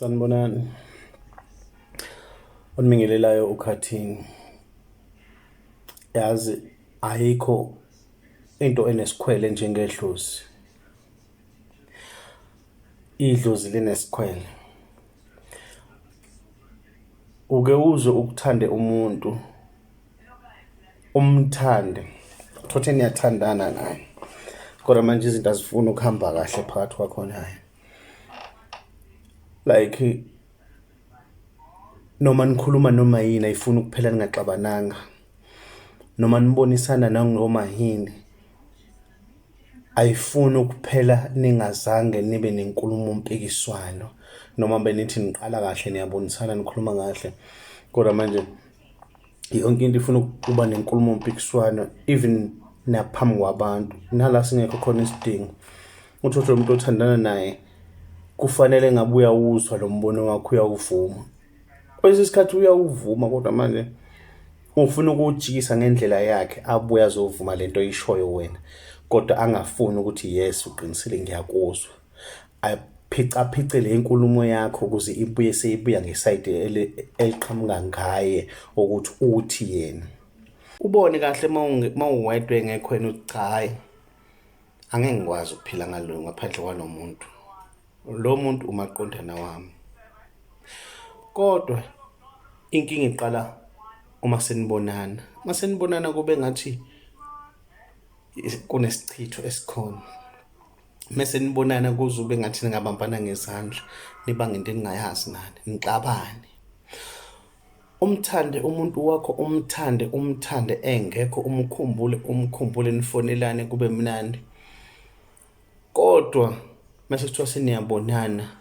Sanibonani. Onibingelelayo uKhathini. Yazi ayikho into enesikhwele njengedlozi. Idlozi linesikhwele. Uke uzwe ukuthande umuntu umthande thothe niyathandana naye kodwa manje izinto azifuni ukuhamba kahle phakathi kwakho naye like noma nikhuluma noma yini ayifuni ukuphela ningaxabananga noma nibonisana nangoma yini ayifuni ukuphela ningazange nibe nenkulumo mpikiswano noma benithi niqala kahle niyabonisana nikhuluma kahle kodwa manje yonke into ifuna ukuba nenkulumo mpikiswano even naphambi kwabantu nala singekho khona isidingo uthothe lo muntu othandana naye kufanele ngabe uyawuzwa lo mbono wakho uyawuvuma kwesinye isikhathi uyawuvuma kodwa manje ufuna ukuwujikisa ngendlela yakhe abuye azovuma lento oyishoyo wena kodwa angafuni ukuthi yes uqinisile ngiyakuzwa aphicaphice le nkulumo yakho ukuze ibuye seyibuya ngesayidi eliqhamuka ngaye ukuthi uthi yena ubone kahle uma uwedwa engekho yena uthi cha hhayi angeke ngikwazi ukuphila ngalo ngaphandle kwalo muntu lo muntu umaqondana wami kodwa inkinga iqala uma senibonana uma senibonana kube ngathi kunesichitho esikhona mese nibonana kuze ube ngathi ningabambana ngezandla nibange into eningayazi nani nixabane umthande umuntu wakho umthande umthande engekho umkhumbule umkhumbule nifonelane kube mnandi kodwa mase kuthiwa seniyabonana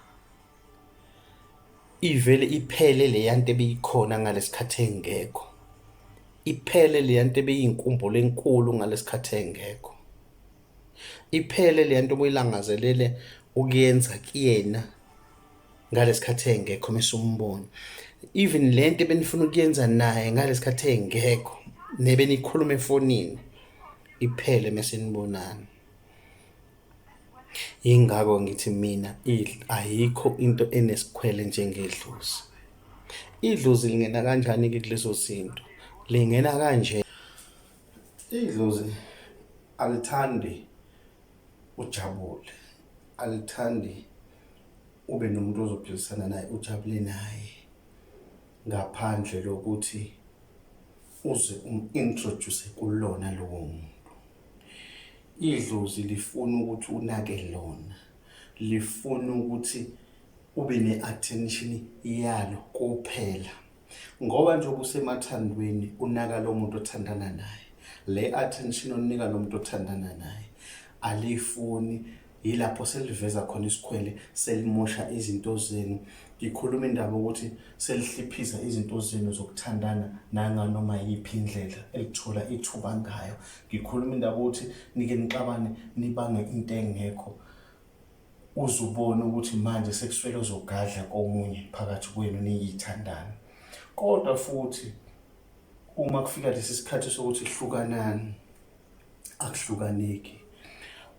ivele iphele leya nto ebiyikhona ngalesikhathi engekho iphele leya nto ebeyinkumbulo enkulu ngalesikhathi engekho iphele leya nto obuyilangazelele ukuyenza kuyena ngalesikhathi engekho mese umbona even le nto ebenifuna ukuyenza naye ngalesikhathi engekho nebenikhuluma efonini iphele mese nibonana. Yingakho ngithi mina ayikho into enesikhwele njengedlozi. Idlozi lingena kanjani-ke kulezo zinto? Lingena kanje. Idlozi alithandi ujabule, alithandi ube nomuntu ozophilisana naye ujabule naye ngaphandle lokuthi uze um-introduce kulona lowo muntu. Idlozi lifuna ukuthi unake lona, lifuna ukuthi ube ne-attention yalo kuphela ngoba nje ubusemathandweni unaka lo muntu othandana naye le attention onika lo muntu othandana naye alifuni yilapho seliveza khona isikhwele selimosha izinto zenu ngikhuluma indaba ukuthi selihliphiza izinto zenu zokuthandana nanganoma yiphi indlela elithola ithuba ngayo ngikhuluma indaba ukuthi nike nixabane nibange into engekho uze ubone ukuthi manje sekuswele ozogadla komunye phakathi kwenu niyithandana kodwa futhi uma kufika lesi sikhathi sokuthi hlukanani akuhlukaneki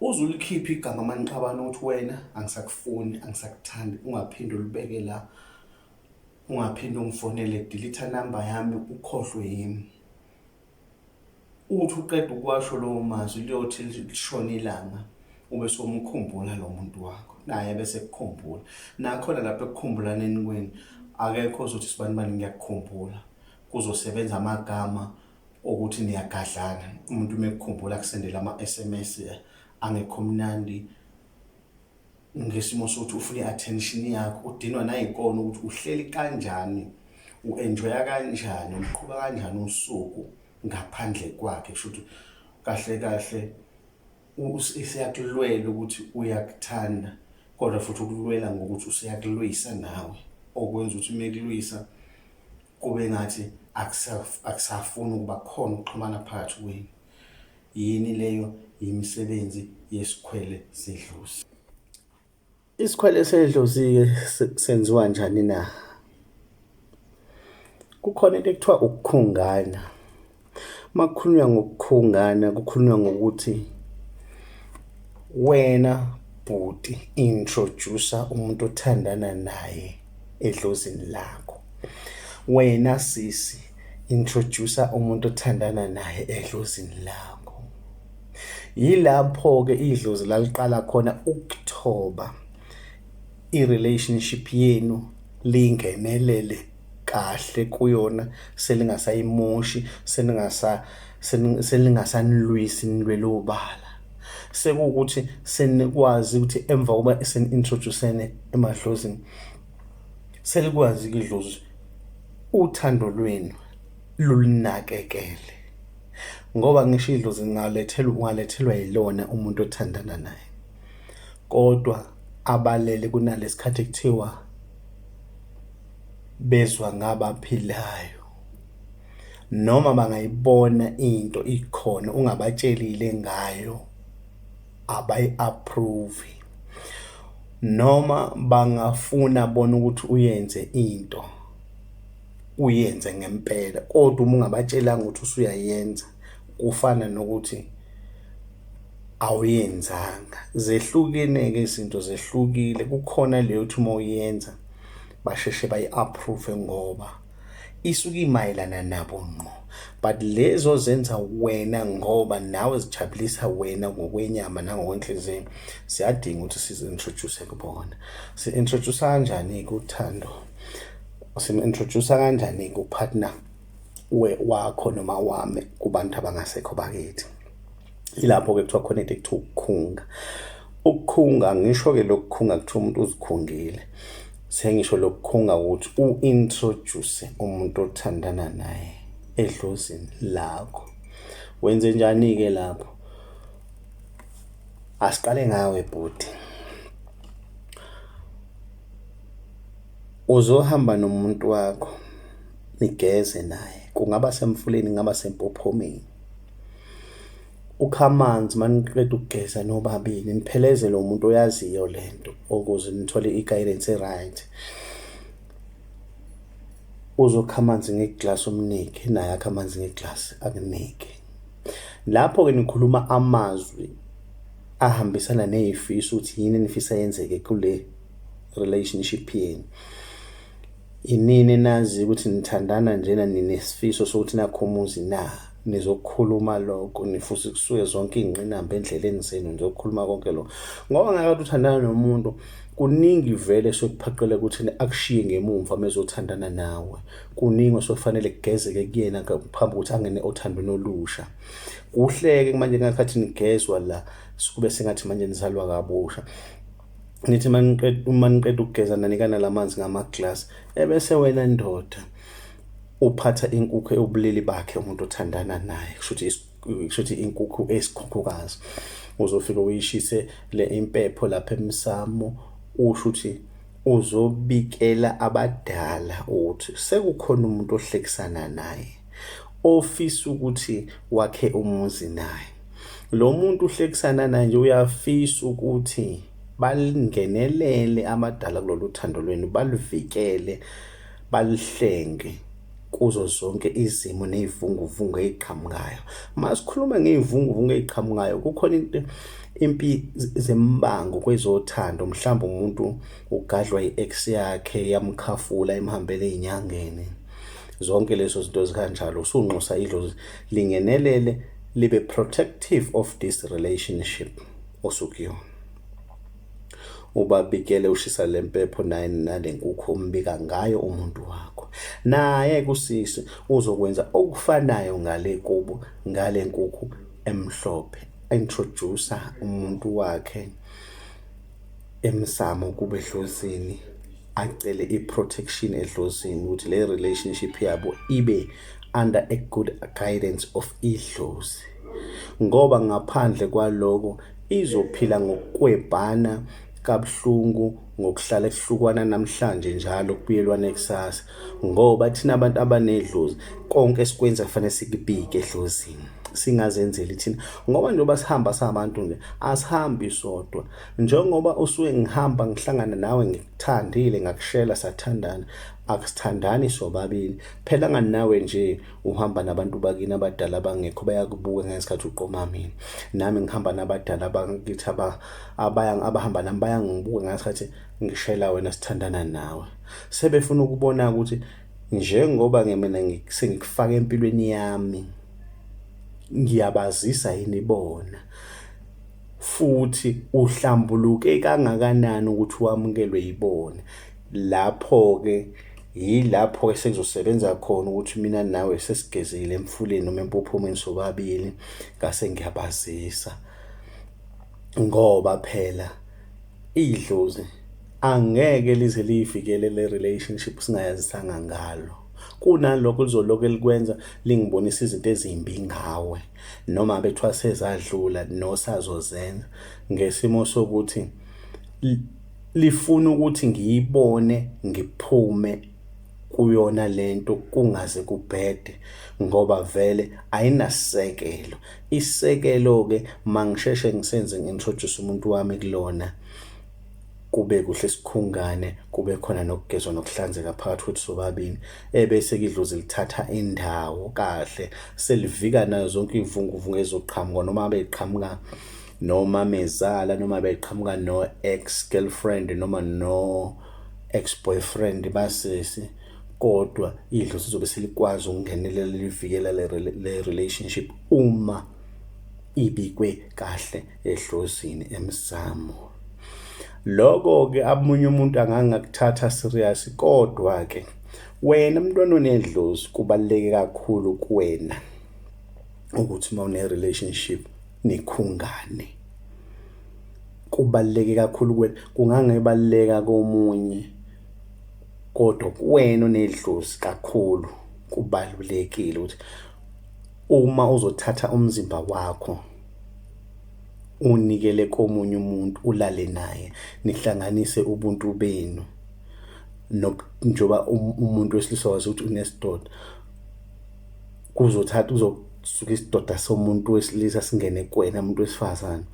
uze ulikhiphe igama manixabana ukuthi wena angisakufuni angisakuthandi ungaphinde ulibeke la ungaphinde ungifonele delete number yami ukhohlwe yimi uthi uqeda ukuwasho lowo mazwi liyothi lishona ilanga ube somkhumbula lo muntu wakho naye bese kukhumbula nakhona lapho ekukhumbulaneni kwenu akekho ozothi sibani bani ngiyakukhumbula kuzosebenza amagama ukuthi niyagadlana umuntu uma ekukhumbula akusendela ama-SMS angekho mnandi ngesimo sokuthi ufuna i-attention yakho udinwa nayikona ukuthi uhleli kanjani u-enjoya kanjani uqhuba kanjani usuku ngaphandle kwakhe kusho ukuthi kahle kahle useyakulwela ukuthi uyakuthanda kodwa futhi ukulwela ngokuthi useyakulwisa nawe okwenza ukuthi uma ekulwisa kube ngathi akusafuni ukuba khona ukuxhumana phakathi kwenu yini leyo yimisebenzi yesikhwele sedlozi isikhwele sedlozi-ke senziwa njani na kukhona into ekuthiwa ukukhungana uma kukhulunywa ngokukhungana kukhulunywa ngokuthi wena bhuti introducer umuntu othandana naye. edlozini lakho. Wena sisi, introduce umuntu othandana naye edlozini lakho. Yilapho-ke idlozi laliqala khona ukuthoba i-relationship yenu, lingenelele kahle kuyona, selingasayimoshi, selingasanilwisi nilwele obala. Sekuwukuthi senikwazi ukuthi emva kokuba seni-introduce-ene emadlozini, selikwazi-ke idlozi uthando lwenu lulinakekele. Ngoba ngisho idlozi lingalethelwa, ungalethelwa yilona umuntu othandana naye, kodwa abalele kunalesikhathi kuthiwa bezwa ngabaphilayo, noma bangayibona into ikhona ungabatshelile ngayo, abayi-approve, noma bangafuna bona ukuthi uyenze into uyenze ngempela, kodwa uma ungabatshelanga ukuthi usuyayenza, kufana nokuthi awuyenzanga. Zehlukene-ke izinto, zehlukile. Kukhona le yokuthi uma uyenza basheshe bayi-approve ngoba isuke imayelana nabo ngqo, but lezo zenza wena ngoba nawe zijabulisa wena ngokwenyama nangokwenhliziyo, siyadinga ukuthi sizi-introduce kubona. Si-introduce kanjani-ke uthando? Sim-introduce kanjani-ke upartner wakho noma wami kubantu abangasekho bakithi? Ilapho-ke kuthiwa khona into ekuthiwa ukukhunga. Ukukhunga, ngisho-ke lokukhunga kuthiwa umuntu uzikhungile, sengisho lokukhunga ukuthi u-introduce umuntu othandana naye edlozini lakho. Wenze njani-ke lapho? Asiqale ngawe bhuti. Uzohamba nomuntu wakho nigeze naye, kungaba semfuleni, kungaba sempophomeni. Ukha amanzi maniqeda ukugeza nobabili, niphelezele umuntu oyaziyo lento ukuze nithole i-guidance e-right. Uzokha amanzi ngeglasi umnike, naye akhe amanzi ngeglasi akunike. Lapho-ke nikhuluma amazwi ahambisana ney'fiso ukuthi yini enifisa yenzeke kule relationship yenu. Inini enazi ukuthi nithandana njena ninesifiso sokuthi nakhe umuzi na? Nizokhuluma lokho, nifuthi kusuke zonke iy'ngqinamba endleleni zenu, nizokhuluma konke lokho. Ngoba ngakathi uthandana nomuntu, kuningi vele sekuphaqele ukuthi akushiye ngemumva uma ezothandana nawe. Kuningi osekufanele kugezeke kuyena phambi kokuthi angene othandweni olusha. Kuhle-ke manje ngakhathi nigezwa la, kube sengathi manje nizalwa kabusha. Nithi uma niqeda ukugeza nanikana la manzi ngamaglasi, ebese wena ndoda uphatha inkukhu ewubulili bakhe umuntu othandana naye, kusho ukuthi inkukhu esikhukhukazi. Uzofike uyishise le impepho lapha emsamo, usho ukuthi uzobikela abadala ukuthi sekukhona umuntu ohlekisana naye ofisa ukuthi wakhe umuzi naye. Lo muntu uhlekisana naye nje uyafisa ukuthi balingenelele abadala kulolu thando lwenu, baluvikele, balihlenge kuzo zonke izimo ney'vunguvungu ey'qhamukayo. Uma sikhuluma ngey'vunguvungu ey'qhamukayo, kukhona into impi zembango kwezothando, mhlawumbe umuntu ugadlwa i-ex yakhe yamkhafula imhambele ey'nyangeni. Zonke lezo zinto zikanjalo, usunxusa idlozi lingenelele libe protective of this relationship osukuyona. Ubabikele ushisa lempepho naye nale nkukhu umbika ngayo umuntu wakho. Naye kusisi uzokwenza okufanayo ngale kubo ngale nkukhu emhlophe, introduce umuntu wakhe emsamo kube edlozini, acele i-protection edlozini ukuthi le relationship yabo ibe under a good guidance of idlozi, ngoba ngaphandle kwaloko izophila ngokukwebhana kabuhlungu, ngokuhlala kuhlukwana namhlanje njalo kubuyelwane kusasa. Ngoba thina abantu abanedlozi konke esikwenza kufanele sikubike edlozini, singazenzeli thina, ngoba njengoba sihamba sabantu nje asihambi sodwa. Njengoba usuke ngihamba ngihlangana nawe ngikuthandile ngakushela sathandana, akusithandani sobabili phela. Ngani nje uhamba nabantu bakini abadala abangekho bayakubuka ngesikhathi uqoma mina, nami ngihamba nabadala bakithi abahamba nami bayangibuka ngesikhathi. ngishela wena sithandana nawe. Sebefuna ukubona ukuthi njengoba-ke mina sengikufaka empilweni yami, ngiyabazisa yini bona futhi uhlambuluke kangakanani ukuthi wamukelwe yibona. Lapho-ke yilapho-ke sekuzosebenza khona ukuthi mina nawe sesigezile emfuleni noma empophomeni sobabili, ngase ngiyabazisa. Ngoba phela idlozi angeke lize liyivikele le relationship singayazisanga ngalo. Kunalokho lizolokhu likwenza lingibonisa izinto ezimbi ngawe noma bethiwa sezadlula nosazozenza ngesimo sokuthi lifuna ukuthi ngiyibone ngiphume kuyona lento kungaze kubhede ngoba vele ayinasisekelo. Isisekelo-ke mangisheshe ngisenze ngi-introduce umuntu wami kulona kube kuhle sikhungane kube khona nokugezwa nokuhlanzeka phakathi kwethu sobabili ebese-ke idlozi lithatha indawo kahle selivika nayo zonke iy'vunguvungu ezoqhamuka noma beqhamuka nomamezala noma beqhamuka no-ex girlfriend noma no-ex boyfriend basesi kodwa idlozi lizobe selikwazi ukungenelela livikela le relationship uma ibikwe kahle edlozini emsamo. Lokho-ke amunye umuntu angangakuthatha serious kodwa-ke wena mntwana onedlozi kubaluleke kakhulu kuwena ukuthi uma une-relationship nikhungane. Kubaluleke kakhulu kuwena, kungangebaluleka komunye kodwa kuwena onedlozi kakhulu kubalulekile ukuthi uma uzothatha umzimba wakho unikele komunye umuntu ulale naye nihlanganise ubuntu benu njengoba umuntu wesilisa wazi ukuthi unesidoda kuzothatha uzosuka isidoda somuntu wesilisa singene kuwena umuntu wesifazane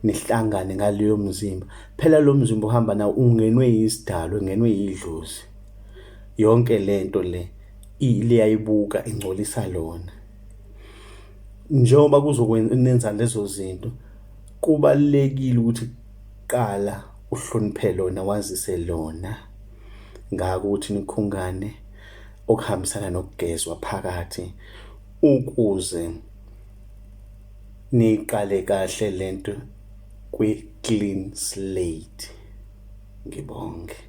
nihlangane ngaleyo mzimba. Phela lo mzimba ohamba nawo ungenwe yisidalwa, ungenwe yidlozi. Yonke lento le liyayibuka ingcolisa lona. Njengoba kuzokwenza lezo zinto, kubalulekile ukuthi kuqala uhloniphe lona, wazise lona ngako ukuthi nikhungane okuhambisana nokugezwa phakathi ukuze niyiqale kahle lento kwi-clean slate. Ngibonge.